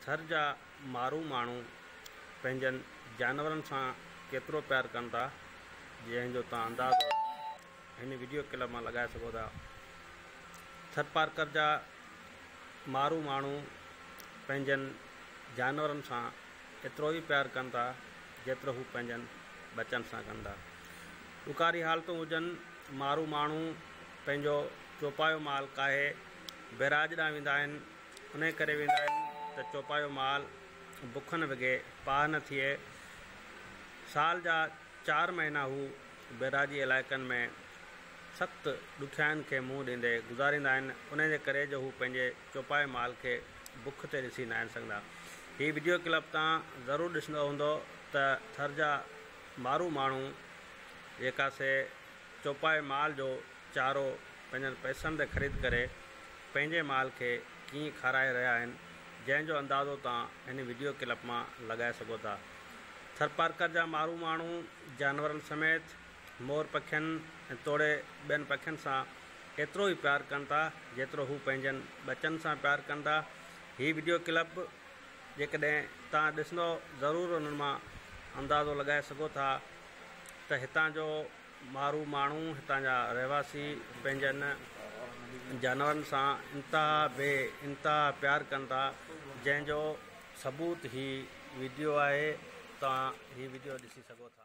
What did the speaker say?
ٿر جا مارو ماڻهو پنهنجن جانورن سان ڪيترو پيار ڪن ٿا جنهن جو توهان اندازو هن وڊيو ڪلپ مان لڳائي سگهو ٿا. ٿرپارڪر جا مارو ماڻهو پنهنجن جانورن سان ايترو ئي پيار ڪن ٿا جيترو هو پنهنجن ٻچن سان ڪن ٿا. ڏڪاري حالتون هجن مارو ماڻهو پنهنجو چوپايو مال ڪاهي بئراج ڏانهن ويندا آهن انهي ڪري ويندا آهن ته چوپايو مال بکن وگهي پاهه نه ٿئي. سال جا چار مهينا هو بئراجي علائقن ۾ سخت ڏکيائين کي منهن ڏيندي گذاريندا آهن، انهي جي ڪري جو هو پنهنجي چوپائي مال کي بک تي ڏسي ناهن سگهندا. هي وڊيو ڪلپ تان ضرور ڏسندو هوندو ته ٿر جا مارو ماڻهو جيڪا سي چوپائي مال جو چارو پنهنجن پئسن تي خريد ڪري پنهنجي مال کي ڪيئن کارائي رهيا آهن جنهن جو اندازو توهان هن وڊيو ڪلپ مان لڳائي سگهو ٿا. ٿرپارڪر جا مارو ماڻهو جانورن سميت مور پکين ۽ توڙي ٻين پکين سان ايترو ئي پيار ڪن ٿا جيترو هو پنهنجن ٻچن سان پيار ڪن ٿا. هي وڊيو ڪلپ جيڪڏهن توهان ڏسندو ضرور انهن مان اندازو لڳائي سگهو ٿا ته هتان جو مارو ماڻهو هتان جا رهواسي پنهنجن جانورن سان انتها بي انتها پيار ڪن ٿا جنهن جو ثبوت هي وڊيو آهي توهان هي وڊيو ڏسي سگهو ٿا.